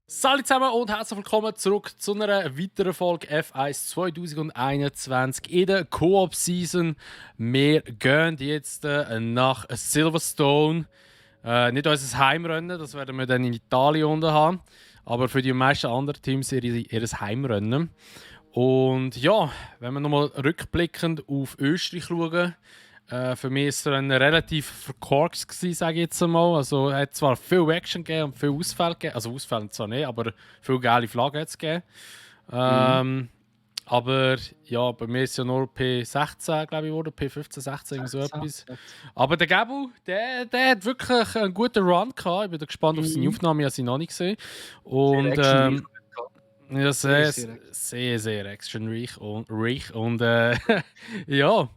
Salut zusammen und herzlich willkommen zurück zu einer weiteren Folge F1 2021 in der Koop-Season. Wir gehen jetzt nach Silverstone. Nicht unser Heimrennen, das werden wir dann in Italien unten haben, aber für die meisten anderen Teams ihr Heimrennen. Und ja, wenn wir nochmal rückblickend auf Österreich schauen, für mich war es Rennen relativ verkorkst, sage ich jetzt einmal. Also, es hat zwar viel Action gegeben und viel Ausfälle gegeben. Also Ausfälle zwar nicht, aber viele geile Flaggen hat es gegeben. Aber ja, bei mir ist es ja nur P16, glaube ich, geworden. P15, 16, so etwas. Aber der Gabu, der hat wirklich einen guten Run gehabt. Ich bin gespannt auf seine Aufnahme, ich habe sie noch nicht gesehen. Und ja, sehr actionreich und ja.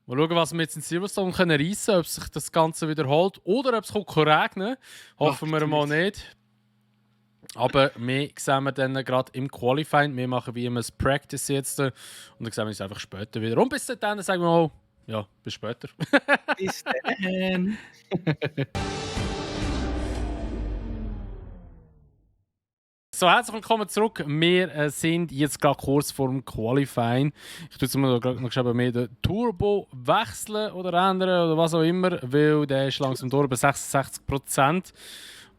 Mal schauen, was wir jetzt in Silverstone reissen können, ob sich das Ganze wiederholt oder ob es regnen. Hoffen wir mal nicht. Aber wir sehen wir dann gerade im Qualifying. Wir machen wie immer das Practice jetzt. Und dann sehen wir uns einfach später wieder. Und bis dann sagen wir mal, ja, bis später. Bis dann. So, herzlich willkommen zurück. Wir sind jetzt gerade kurz vor dem Qualifying. Ich tue jetzt mal noch geschrieben, mehr den Turbo wechseln oder ändern oder was auch immer, weil der ist langsam durch bei 66%.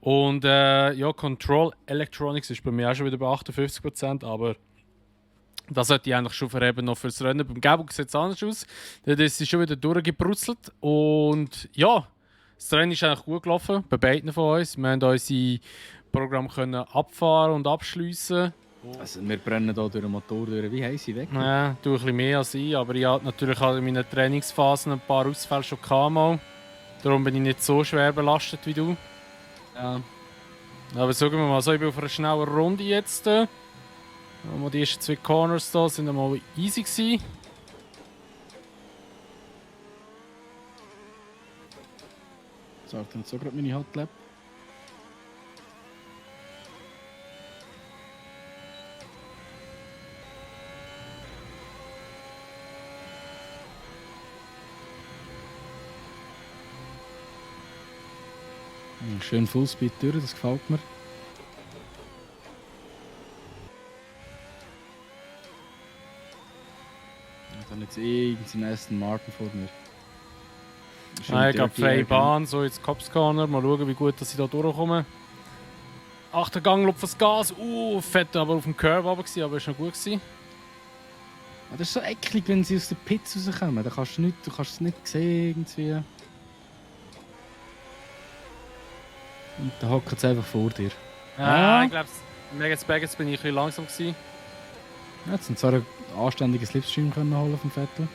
Und ja, Control Electronics ist bei mir auch schon wieder bei 58%, aber das sollte ich eigentlich schon verheben noch fürs Rennen. Beim Gabu sieht es anders aus. Das ist schon wieder durchgebrutzelt. Und ja, das Rennen ist eigentlich gut gelaufen, bei beiden von uns. Wir haben unsere Programm können abfahren und abschliessen. Also wir brennen hier durch den Motor durch. Wie heiß sie weg? Ja, du ein bisschen mehr als ich, aber ich hatte natürlich in meinen Trainingsphasen ein paar Ausfälle schon gehabt. Darum bin ich nicht so schwer belastet wie du. Ja. Aber sagen wir mal so, ich bin auf einer schnellen Runde jetzt. Die ersten 2 Corners da sind einmal easy gewesen. Sagt dann so gerade meine Hotlap. Schön Fullspeed durch, das gefällt mir. Und dann jetzt irgendein Aston Martin vor mir. Nein, ich habe freie Bahn, so jetzt Cops Corner. Mal schauen, wie gut dass ich da durchkomme. 8. Gang, auf das Gas. Fett, aber auf dem Curve aber es war noch gut gewesen. Das ist so eklig, wenn sie aus den Pits rauskommen. Da kannst du es nicht sehen irgendwie. Und da hockt es einfach vor dir. Ich glaube, jetzt bin ich ein bisschen langsam gewesen. Ja, jetzt sind zwar einen anständigen Slipstream können holen vom Vettel.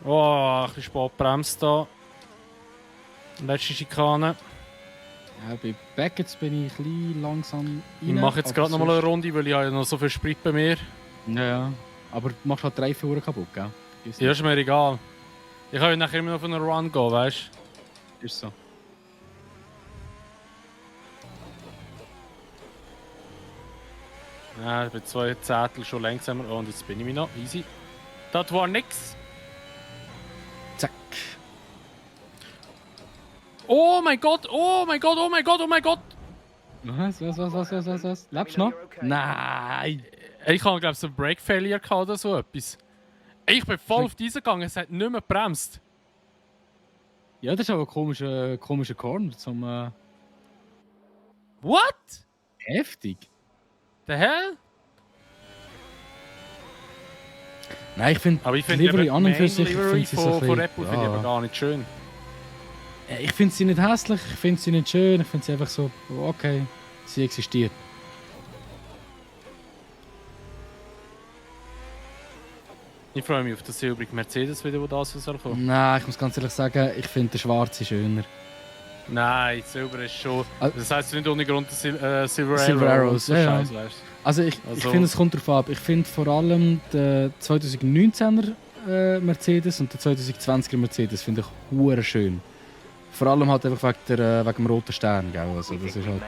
Oh, ein bisschen spät bremst da. Letzte Schikane. Ja, bei Beckett bin ich ein bisschen langsam rein. Ich mache jetzt gerade noch mal eine Runde, weil ich habe ja noch so viel Sprit bei mir. Ja, aber du machst halt 3 Uhr kaputt, gell? Ja, ist mir egal. Ich kann ja nachher immer noch auf einen Run gehen, weißt du? Ist so. Ja, ich bin 2 Zettel schon langsamer und jetzt bin ich mich noch. Easy. Das war nix. Zack. Oh mein Gott, oh mein Gott, oh mein Gott, oh mein Gott! Was? Lebst du noch? Nein! Ich habe, glaube ich, so einen Brake Failure gehabt oder so etwas. Ich bin voll auf diese gegangen, es hat nicht mehr gebremst. Ja, das ist aber ein komischer Corner zum What? heftig. The hell? Nein, ich finde Aber ich finde Livery eben an und die für sich, ich Livery finde sie so von ein bisschen, Red Bull finde ich aber gar nicht schön. Ich finde sie nicht hässlich, ich finde sie nicht schön, ich finde sie einfach so, okay, sie existiert. Ich freue mich auf den silbrigen Mercedes wieder, wo das soll kommen. Nein, ich muss ganz ehrlich sagen, ich finde den schwarze schöner. Nein, Silber ist schon. Also- Das heisst nicht ohne Grund Silver Silver Arrows, so ja, Scheiß, ja. weißt Also ich Also- finde, es kommt darauf ab. Ich finde vor allem den 2019er Mercedes und den 2020er Mercedes finde ich hure schön. Vor allem halt einfach wegen dem roten Stern, gell? Also das ist halt...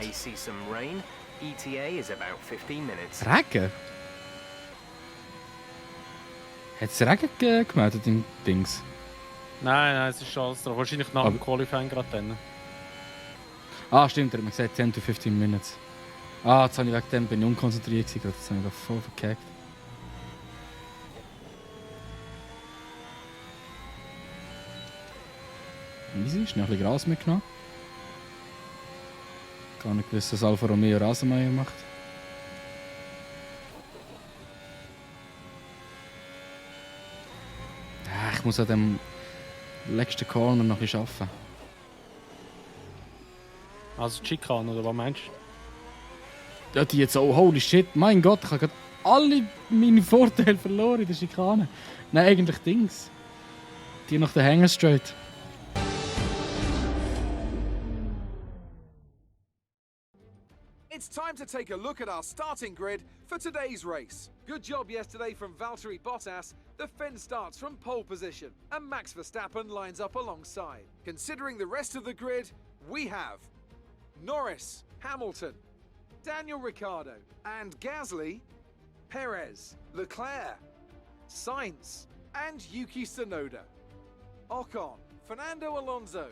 Regen? Hat es Regen gemeldet im Dings? Nein, es ist alles drauf. Wahrscheinlich nach dem Qualifying gerade dann. Ah, stimmt, er hat mir gesagt 10 to 15 Minutes. Ah, jetzt habe ich wegen dem bin ich unkonzentriert gewesen, jetzt habe ich da voll verkackt. Easy, schnell ein bisschen Gras mitgenommen. Gar nicht gewusst, dass Alfa Romeo Rasenmäher macht. Ich muss an dem letzten Corner noch ein bisschen arbeiten. Also Chicane, oder was meinst du? Ja, die jetzt auch, holy shit, mein Gott, ich habe gerade alle meine Vorteile verloren in der Schikane. Nein, eigentlich Dings. Die nach der Hanger Straight. It's time to take a look at our starting grid for today's race. Good job yesterday from Valtteri Bottas. The Finn starts from pole position and Max Verstappen lines up alongside. Considering the rest of the grid, we have Norris, Hamilton, Daniel Ricciardo, and Gasly, Perez, Leclerc, Sainz, and Yuki Tsunoda. Ocon, Fernando Alonso,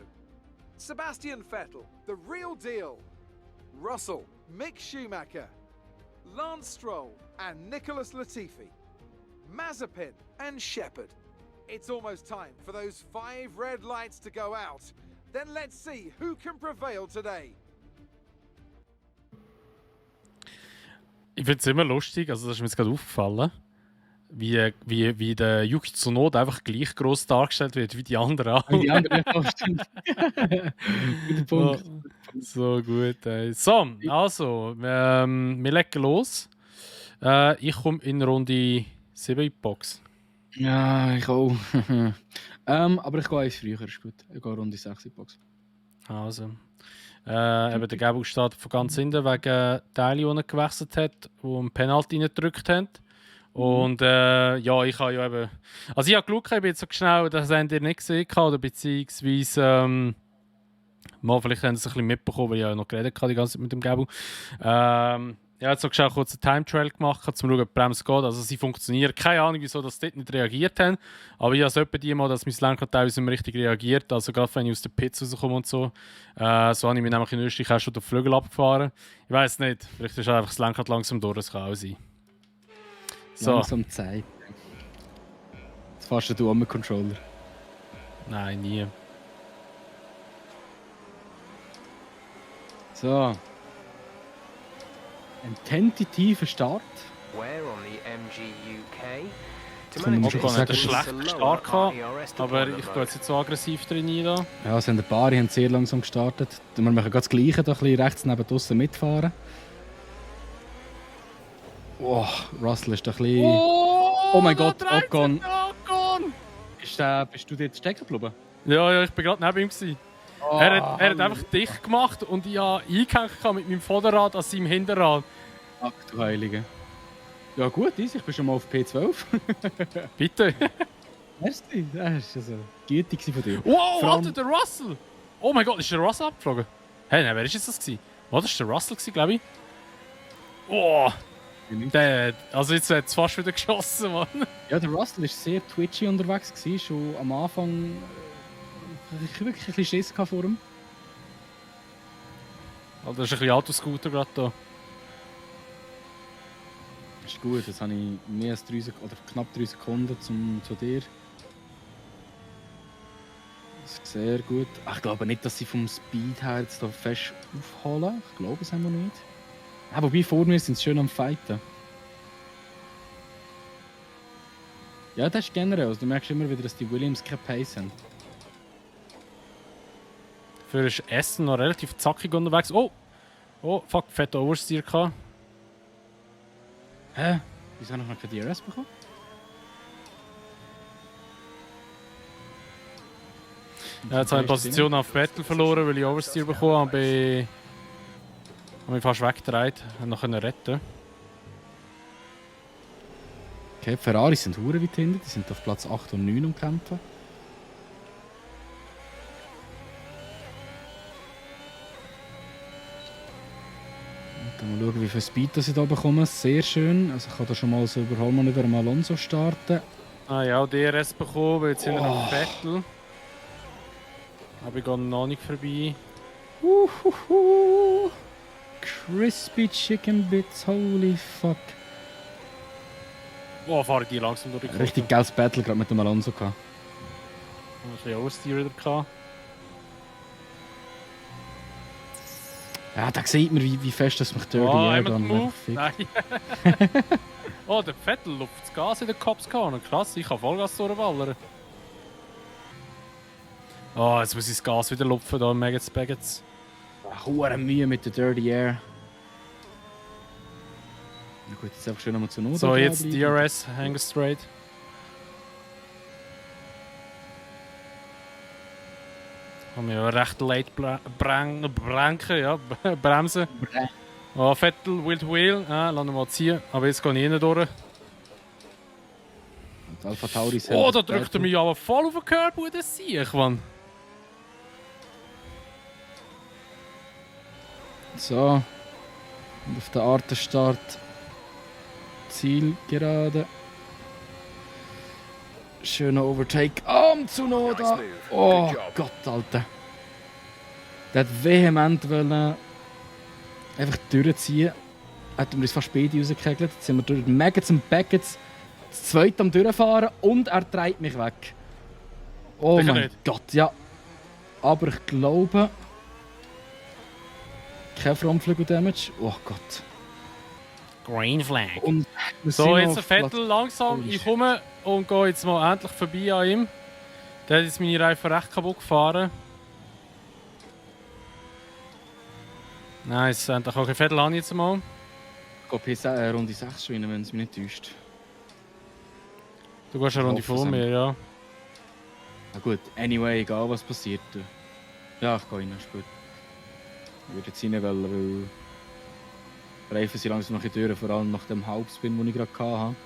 Sebastian Vettel, the real deal, Russell, Mick Schumacher, Lance Stroll, and Nicholas Latifi, Mazepin and Shepard. It's almost time for those 5 red lights to go out. Then let's see who can prevail today. Ich finde es immer lustig, also das ist mir jetzt gerade aufgefallen, wie der Yuki Tsunoda einfach gleich gross dargestellt wird wie die anderen auch. Wie die anderen auch, stimmt. Guter Punkt. So gut, ey. So, also, wir legen los. Ich komme in Runde 7 in die Box. Ja, ich auch. Aber ich gehe eins früher, ist gut. Ich gehe Runde 6 in die Box. Also. Eben der Gabel startet von ganz hinten wegen Teile, die er gewechselt hat, die einen Penalty reingedrückt haben. Und ja, ich habe ja eben. Also ich habe Glück, ich bin jetzt so schnell, das habt ihr nicht gesehen, oder beziehungsweise. Mal, vielleicht haben sie es ein bisschen mitbekommen, weil ich ja noch geredet habe die ganze Zeit mit dem Gabel. Ja, jetzt so schnell kurz einen Time Trial gemacht, um zu schauen, ob die Bremse geht. Also sie funktioniert. Keine Ahnung, wieso das dort nicht reagiert haben. Aber ich habe es etwa die Mal, dass mein Lenkrad teilweise nicht mehr richtig reagiert. Also gerade wenn ich aus den Pits rauskomme und so. So habe ich mich nämlich in Österreich auch schon den Flügel abgefahren. Ich weiß nicht. Vielleicht ist einfach das Lenkrad langsam durch, das kann auch sein. So. Langsam Zeit. Jetzt fährst du am Controller. Nein, nie. So. Ein tentativer Start. To Kann man manage schon Ocon hat sagen, einen schlechten Start gehabt, aber ich gehe jetzt nicht so aggressiv drin da. Ja, es haben ein paar, die haben sehr langsam gestartet. Wir machen gerade das Gleiche, da ein bisschen rechts neben draussen mitfahren. Oh, Russell ist da ein bisschen... Oh mein Gott, Ocon. Bist du dort stecken geblieben? Ja, ich bin gerade neben ihm gewesen. Er hat einfach dicht gemacht und ich habe eingehängt mit meinem Vorderrad an seinem Hinterrad. Ach du Heilige. Ja gut, ich bin schon mal auf P12. Bitte. Merci, das war also gütig von dir. Wow, Vor allem- warte, der Russell! Oh mein Gott, ist der Russell abgeflogen? Hey, nein, wer war das gewesen? Was, das war der Russell, glaube ich? Oh, also jetzt hat es fast wieder geschossen, Mann. Ja, der Russell war sehr twitchy unterwegs, gewesen, schon am Anfang ich wirklich ein bisschen Schiss gehabt vor ihm. Also, das ist ein bisschen Autoscooter gerade da. Ist gut, jetzt habe ich mehr als 3 Sekunden, oder knapp 3 Sekunden zu dir. Das ist sehr gut. Ach, ich glaube nicht, dass sie vom Speed her jetzt da fest aufholen. Ich glaube es haben wir nicht. Ja, wobei vor mir sind sie schön am Fighten. Ja, das ist generell. Also, du merkst immer wieder, dass die Williams keine Pace haben. Für das Essen noch relativ zackig unterwegs. Oh! Oh, fuck, fetter Oversteer gehabt. Hä? Wieso habe ich noch kein DRS bekommen? Ja, jetzt habe ich Position auf Battle verloren, weil ich Oversteer bekommen habe. Ich habe mich fast weggedreht und noch retten. Okay, die Ferraris sind hure weit hinten. Die sind auf Platz 8 und 9 umkämpfen. Dann mal schauen, wie viel Speed das ich hier bekomme. Sehr schön. Also ich kann da schon mal so Überholmanöver am Alonso starten. Ah ja, auch DRS bekommen, weil jetzt sind wir noch Battle. Aber ich gehe noch nicht vorbei. Uhuhu. Crispy Chicken Bits, holy fuck. Oh, fahre ich die langsam durch die Kurve. Richtig geiles Battle gerade mit dem Alonso gehabt. Ein bisschen Oversteer wieder gehabt. Ja, da sieht man, wie fest das mich Dirty Oh, Air einmal dann den Move. fickt. Nein. Oh, der Vettel luft das Gas in den Cops gehabt. Krass, ich kann Vollgas durchballern. Oh, jetzt muss ich das Gas wieder lupfen, da im Maggots Baggets. Hure Mühe mit der Dirty Air. Na gut, jetzt einfach schön nochmal zu Not. So, jetzt DRS, hang straight. Haben wir ja recht late bremsen, ja, bremsen. Oh, Vettel, Wheel to Wheel, lassen wir mal ziehen. Aber jetzt gehe ich rein durch. Und Alpha Tauri Oh, da drückt er mich aber voll auf den Curb, wo das sehe ich, Mann. So. Und auf der Artenstart. Ziel gerade. Schöner Overtake am Tsunoda. Oh Gott, Alter. Der hat vehement wollen einfach durchziehen. Hat mir das fast beide rausgekegelt. Jetzt sind wir durch den Maggots und Baggets das zweite am Durchfahren und er dreht mich weg. Oh Sicher mein nicht. Gott, ja. Aber ich glaube... Kein Frontflügel-Damage. Oh Gott. Green Flag. Und wir So, sind jetzt auf der Vettel Platz- langsam. Holy Ich komme und gehe jetzt mal endlich vorbei an ihm. Der hat jetzt meine Reifen recht kaputt gefahren. Nice, endlich auch ein Vettel an jetzt mal. Ich gehe Runde 6 schon rein, wenn es mich nicht täuscht. Du gehst eine Runde Ich hoffe vor es mir, ja. Na gut, anyway, egal was passiert. Ja, ich gehe rein, ist gut. Ich würde jetzt rein wollen, weil... Reifen sind langsam noch in die Türen, vor allem nach dem Halbspin, den ich gerade hatte.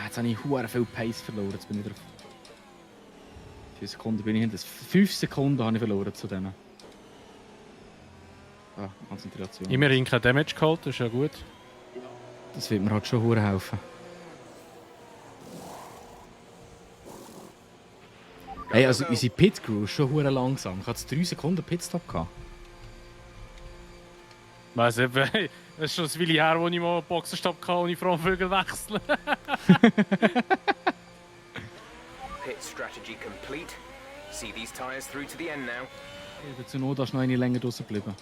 Jetzt habe ich verdammt viel Pace verloren, jetzt bin ich drauf. 4 Sekunden bin ich hinter. 5 Sekunden habe ich verloren zu denen. Ah, Konzentration. Immerhin kein Damage geholt, das ist ja gut. Das wird mir halt schon verdammt helfen. Hey, also unsere Pit-Crew ist schon verdammt langsam. Ich hatte 3 Sekunden Pitstop gehabt. Weiss nicht, das ist schon ein Weile her, wo ich mal einen Boxenstopp hatte und ich Frontflügel wechseln. Pit strategy complete. See these tyres through to the end now. Der Tsunoda ist noch eine länger draußen geblieben.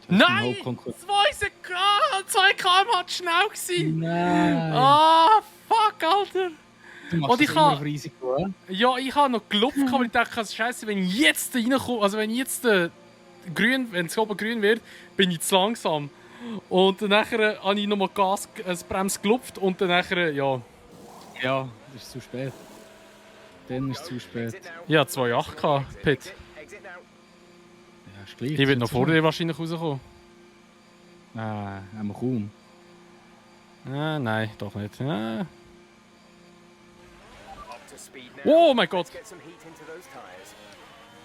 Nein! Hauptkonkurrent. 2 Sekunden! 2 km/h zu schnell gewesen! Nein! Ah, fuck, Alter! Du machst Und ich das immer kann- auf Risiko, oder? Ja, ich habe noch gelupft, aber ich dachte, scheiße, wenn ich jetzt reinkomme, also wenn jetzt grün, wenn es oben grün wird, bin ich zu langsam. Und dann nachher habe ich nochmal Gas, Bremse gelupft und dann nachher, ja. Ja, das ist zu spät. Dann ist es zu spät. Exit now. Ja, 2,8 gehabt, Pit. Exit now. Ja, ist gleich. Ich will noch vor dir wahrscheinlich rauskommen. Nein, haben wir kaum. Nein, doch nicht. Up to speed now. Oh mein Gott! Let's get some heat into those tyres.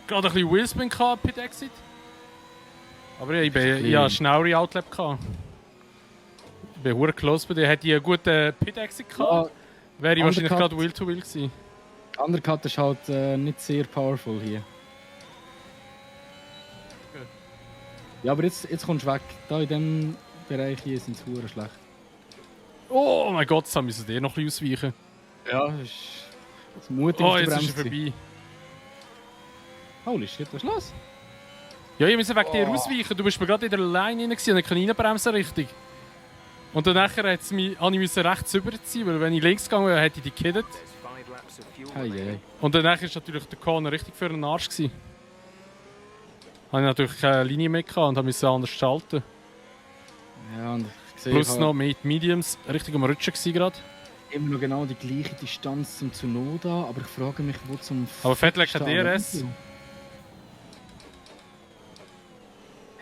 Gerade ein bisschen Wheelspin gehabt, Pit Exit. Aber ja, ich hatte schnellere Outlap gehabt. Ich bin verdammt close bei dir. Hätte ich einen guten Pit Exit gehabt, wäre ich wahrscheinlich Undercut. gerade Wheel to Wheel gewesen. Undercut ist halt nicht sehr powerful hier. Ja, aber jetzt kommst du weg. Da in dem Bereiche hier sind hure schlecht. Oh mein Gott, jetzt müssen wir noch ein bisschen ausweichen. Ja, das ist mutig Oh, auf der jetzt ist er Bremse. vorbei. Holy shit, was ist los? Ja, ich muss wegen dir ausweichen. Du bist mir gerade in der Line rein und ich kann reinbremsen richtig. Und dann nachher habe ich rechts rüberziehen, weil wenn ich links gegangen wäre, hätte ich die gekiddet. There's 5 laps of fuel Hey, remaining. hey. Und dann war natürlich der Corner richtig für den Arsch. Gewesen. Habe ich natürlich keine Linie mehr gehabt und musste anders schalten. Ja, und ich sehe, Plus ich noch mit Mediums richtig am Rutschen gewesen gerade. immer noch genau die gleiche Distanz zum Tsunoda, aber ich frage mich, wo zum Aber Vettel hat kein Stehen DRS. Alonso?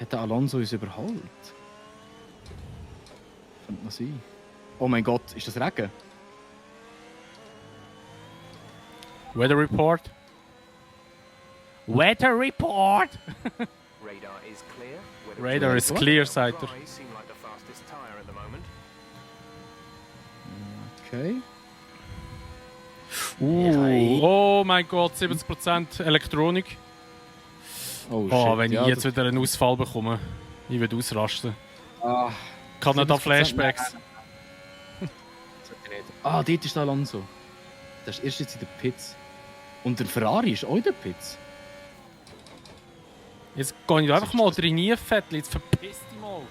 Hat der Alonso uns überholt? Könnte man sein. Oh mein Gott, ist das Regen? Weather Report. Weather Report! Radar is clear. Weather Radar is clear, sagt er. dry seem like the fastest tire at the moment. Okay. Oh mein Gott, 70% Elektronik. Oh, Oh, shit, wenn ja, ich jetzt das- wieder einen Ausfall bekomme, ich würde ausrasten. Ah, Kanada 70%, Flashbacks. ah, dort ist der Alonso. Das ist erst jetzt in den Pits. Und der Ferrari ist auch in den Pits. Jetzt gehe ich einfach mal drin, Vettel, jetzt verpiss dich mal.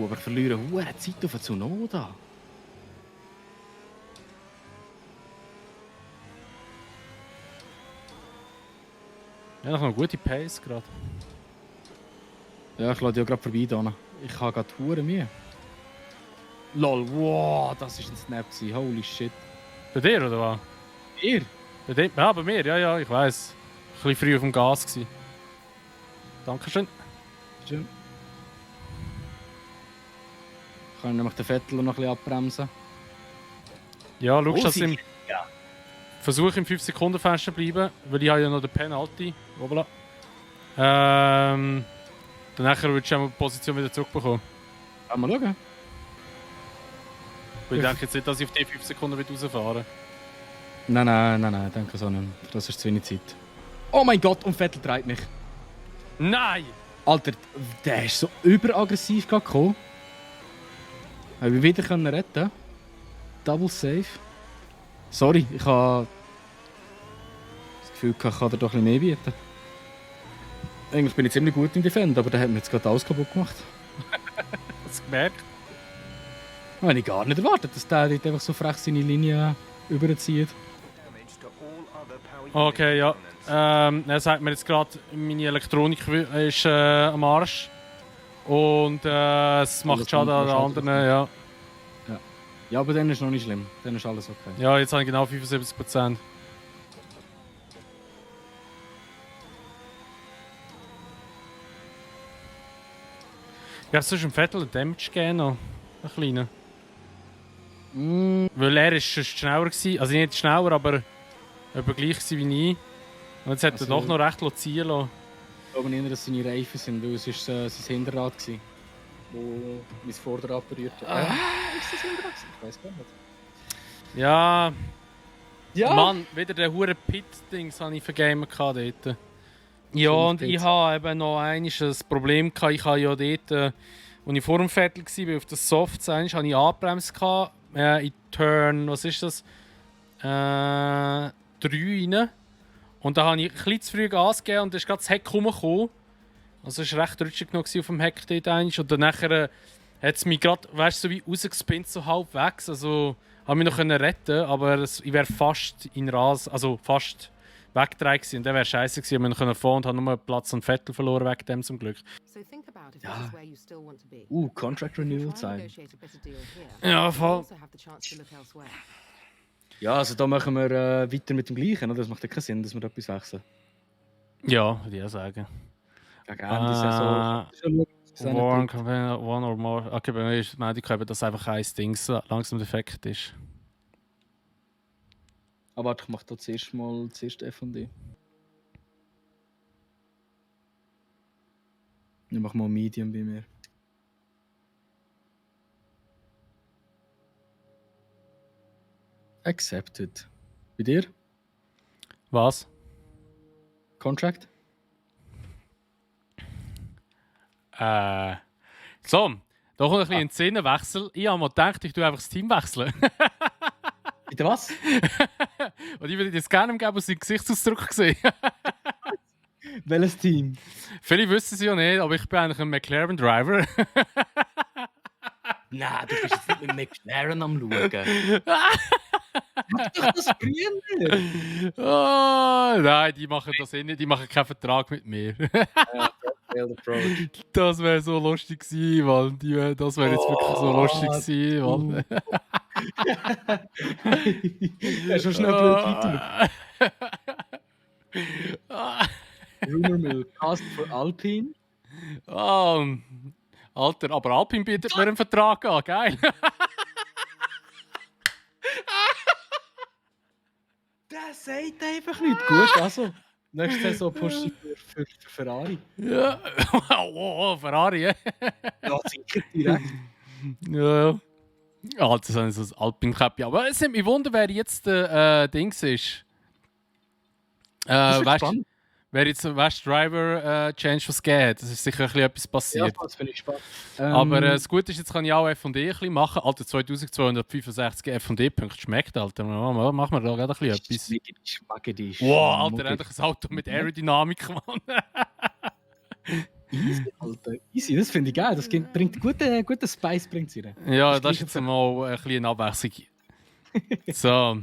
Aber ich verliere hohe Zeit auf den Tsunoda. Ja, noch eine gute Pace gerade. Ja, ich lade ja gerade vorbei da. Ich habe gerade hure Mühe. Lol, wow, das ist ein Snap gewesen. Holy shit. Bei dir, oder was? Ihr? Bei dir? Ja, bei mir, ja, ich weiß. Ein bisschen früh auf dem Gas gewesen. Dankeschön. Schön. Ich kann nämlich den Vettel noch ein bisschen abbremsen. Ja, schau, dass Vorsicht. im Versuch im 5-Sekunden-Fenster bleiben, weil ich habe ja noch den Penalty. Hoppla. Dann nachher würdest du auch die Position wieder zurückbekommen. Mal schauen. Weil ich denke jetzt nicht, dass ich auf die 5 Sekunden rausfahren will. Nein, danke so nicht. Das ist zu wenig Zeit. Oh mein Gott, und Vettel treibt mich. Nein! Alter, der ist so überaggressiv gekommen. Habe ich wieder können retten. Double Safe. Sorry, ich habe das Gefühl, ich kann dir doch ein bisschen mehr bieten. Eigentlich bin ich ziemlich gut im Defend, aber der hat mir jetzt gerade alles kaputt gemacht. Hast du gemerkt? Habe ich gar nicht erwartet, dass der dort einfach so frech seine Linie überzieht. Damage to all other power unit Okay, ja. components. Er sagt mir jetzt gerade, meine Elektronik ist am Arsch. Und es macht Alles Schaden an den andere anderen, ja. Ja, aber dann ist noch nicht schlimm. Dann ist alles okay. Ja, jetzt habe ich genau 75%. Ja, sonst im Vettel einen Damage gegeben noch. Ein kleiner. Weil er ist schon schneller gewesen. Also nicht schneller, aber etwa gleich gewesen wie ich. Und jetzt hat er Also- doch noch recht ziehen lassen. Ich glaube nicht, dass es seine Reifen sind, weil es ist, sein Hinterrad war, wo mein Vorderrad berührt hat. Ist das Hinterrad? Ich weiß gar nicht. Ja, Ja! Mann, wieder der hure Pit-Dings habe ich vergamen dort. Ja, und Pit. ich habe eben noch ein Problem gehabt. Ich habe ja dort, als ich vor dem Vettel war, auf das Softs, habe ich angebremst gehabt, in Turn, was ist das? 3 rein. Und da habe ich ein bisschen zu früh Gas gegeben und da ist gerade das Heck rumgekommen. Also es war recht rutschig genug auf dem Heck dort einmal. Und dann nachher hat es mich gerade, weißt du, so wie rausgespinnt, so halbwegs. Also habe mich noch retten, aber ich wäre fast in Ras, also fast weggetragen gewesen. Und der wäre scheiße gewesen. Ich hätte noch fahren und habe nur Platz und Vettel verloren wegen dem zum Glück. So think about if Ja. this is where you still want to be. Contract Try Renewal and Zeit. negotiate a better deal here. Ja, You voll. also have the chance to look elsewhere. Ja, also da machen wir weiter mit dem Gleichen, oder? Das macht ja keinen Sinn, dass wir etwas wechseln. Ja, würde ich auch sagen. Gegen Ende Saison. One or more. Okay, bei mir ist die Meldung, eben, dass einfach ein Ding langsam defekt ist. Aber warte, ich mache da zuerst mal das erste F&D. Ich mache mal Medium bei mir. Accepted. Bei dir? Was? Contract? So, da kommt ein bisschen ein Szenenwechsel. Ich habe mir gedacht, ich tue einfach das Team wechseln. Bitte was? Und ich würde dir jetzt gerne geben, aus seinem Gesichtsausdruck sehen. Welches Team? Viele wissen es ja nicht, aber ich bin eigentlich ein McLaren-Driver. Nein, du bist jetzt nicht mit McLaren am Schauen. Mach doch das Grüne! Oh, nein, die machen das eh nicht. Die machen keinen Vertrag mit mir. Failed approach. Das wäre so lustig gewesen, Mann. Das wäre jetzt wirklich so lustig gewesen, Mann. Ja, schon schnell blöd weiter. Rumor Mill, Cast for Alpine. Alter, aber Alpine bietet mir einen Vertrag an, geil. Der sagt einfach nicht. Gut, also. Nächste Saison pusht für Ferrari. Ja. Oh, Ferrari, ja. Ja, sicher direkt. Ja. Ah, das ist so ein Alpine-Käppchen. Aber es nimmt mich wunder, wer jetzt der Dings ist. Weißt wer jetzt Driver Change was geht? Das ist sicher ein bisschen etwas Ja, passiert. das finde ich spannend. Aber das Gute ist, jetzt kann ich auch F&D ein bisschen machen. Alter, 2265 F&D-Punkte schmeckt, Alter. Machen wir da gerade ein bisschen etwas. Schmackedisch. Wow, Alter, endlich ein Auto mit Aerodynamik, Mann. Easy, Alter. Easy, das finde ich geil. Das bringt guten Spice bringt's rein. Ja, Das das ist jetzt mal ein bisschen eine Abwechslung. So,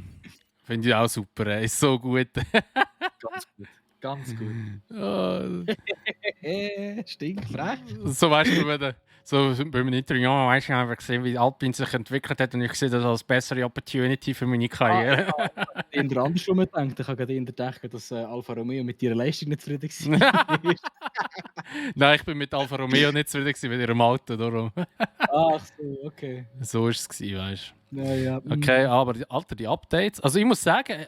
finde ich auch super, ey. Ist so gut. Ganz gut. Ganz gut. Ja, Stinkfrech. so weißt du, wenn so bei einem Interview, ja, weißt du, ich habe gesehen, wie Alpine sich entwickelt hat und ich sehe das als bessere Opportunity für meine Karriere. In der andersrum gedacht, ich habe gerade in der gedacht, dass Alfa Romeo mit ihrer Leistung nicht zufrieden war. Nein, ich bin mit Alfa Romeo nicht zufrieden gewesen mit ihrem Auto, darum. Ach so, okay. So war es, weißt Ja, ja. du. Okay, aber Alter, die Updates. Also ich muss sagen,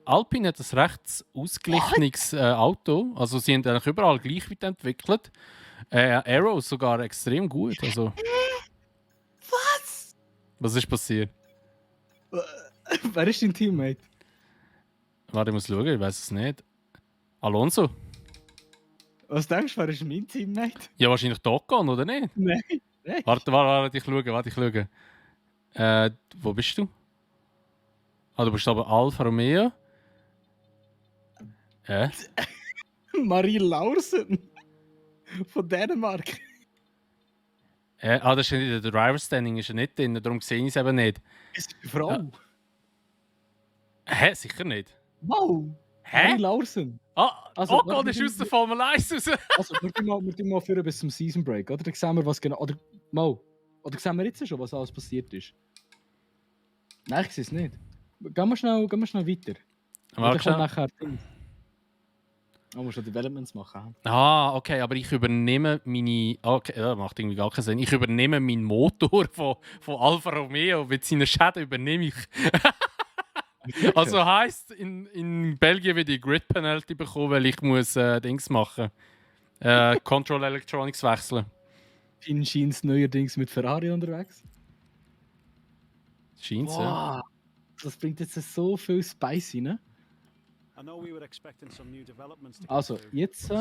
Alpine hat ein recht ausgeglichenes Auto. Also sie haben eigentlich überall gleich weit entwickelt. Aero sogar extrem gut. Also, Was? was ist passiert? Wer ist dein Teammate? Warte, ich muss schauen, ich weiß es nicht. Alonso? Was denkst du, wer ist mein Teammate? Ja, wahrscheinlich Ocon, oder nicht? Nein. Warte, ich schaue. Wo bist du? Ah, du bist aber Alfa Romeo. Marie Laursen. Von Dänemark. Das ist nicht der Driver Standing, ist er nicht drin, darum sehe ich es eben nicht. Ist eine Frau? Ja. Hä? Sicher nicht. Wow. Hä? Marie Laursen. Ah, Also, Ocon ist aus der Formel 1 raus. Also, wir tun mal führen bis zum Season Break, oder? Dann sehen wir, was genau... Oder sehen wir jetzt schon, was alles passiert ist? Nein, ich sehe es nicht. Gehen wir schnell weiter. Mal Dann kommt schauen. nachher... Oh, musst du Developments machen. Ah, okay, aber ich übernehme meine... Okay, das macht irgendwie gar keinen Sinn. Ich übernehme meinen Motor von Alfa Romeo. Mit seinen Schäden übernehme ich. Also heisst, in Belgien werde ich Grid Penalty bekommen, weil ich muss Dings machen. Control Electronics wechseln. Finn scheint neuerdings mit Ferrari unterwegs. Scheint's, ja. Wow. Das bringt jetzt so viel Spice rein. Also, jetzt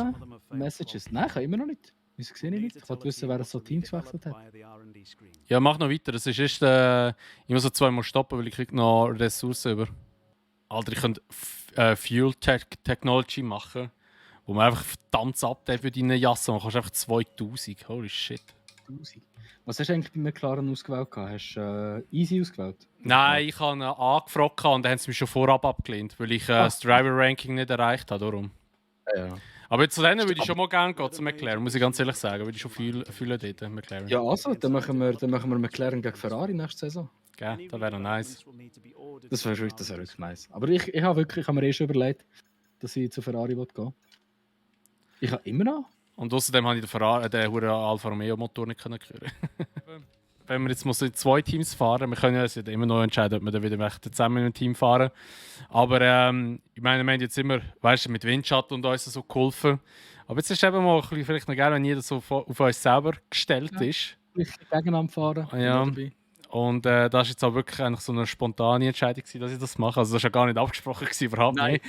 Messages. Nein, ich kann immer noch nicht. Wieso sehe ich nicht? Ich wollte wissen, wer so Teams gewechselt hat. Ja, mach noch weiter. Das ist erst, ich muss so zweimal stoppen, weil ich krieg noch Ressourcen über. Alter, ich könnte Fuel Technology machen, wo man einfach verdammtes Update für deine Jasse machen kannst. Einfach 2000. Holy shit. 1000. Was hast du eigentlich bei McLaren ausgewählt? Hast du Easy ausgewählt? Nein, ich habe angefragt und dann haben sie mich schon vorab abgelehnt, weil ich das Driver-Ranking nicht erreicht habe. Darum. Ja. Aber zu denen würde ich schon mal gerne gehen, zu McLaren, muss ich ganz ehrlich sagen. Würde ich schon viel dort, McLaren. Ja, also, dann machen wir McLaren gegen Ferrari nächste Saison. Gell? Das wäre nice. Das wäre wirklich nice. Aber ich habe mir schon überlegt, dass ich zu Ferrari gehen will. Ich habe immer noch. Und außerdem habe ich den huren Alfa Romeo Motor nicht hören. Wenn wir jetzt in zwei Teams fahren, wir können ja immer noch entscheiden, ob wir dann wieder zusammen in einem Team fahren. Aber ich meine, wir haben jetzt immer, weißt du, mit Windschatten und uns so geholfen. Aber jetzt ist eben mal vielleicht noch gerne, wenn jeder so auf uns selber gestellt ist. Vielleicht gegeneinander fahren. Ja. Und das war jetzt auch wirklich eigentlich so eine spontane Entscheidung, dass ich das mache. Also das war ja gar nicht abgesprochen, überhaupt Nein. nicht.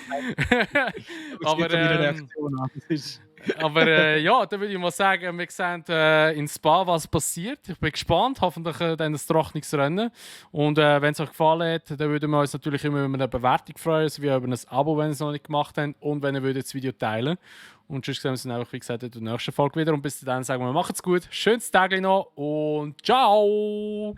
Aber Aber ja, da würde ich mal sagen, wir sehen in Spa, was passiert. Ich bin gespannt, hoffentlich dann ein trockenes Rennen. Und wenn es euch gefallen hat, dann würden wir uns natürlich immer über eine Bewertung freuen, sowie über ein Abo, wenn ihr es noch nicht gemacht habt und wenn ihr das Video teilen. Und sonst sehen wir uns dann einfach, wie gesagt, in der nächsten Folge wieder. Und bis dann sagen wir, macht's gut, schönes Tag noch und ciao!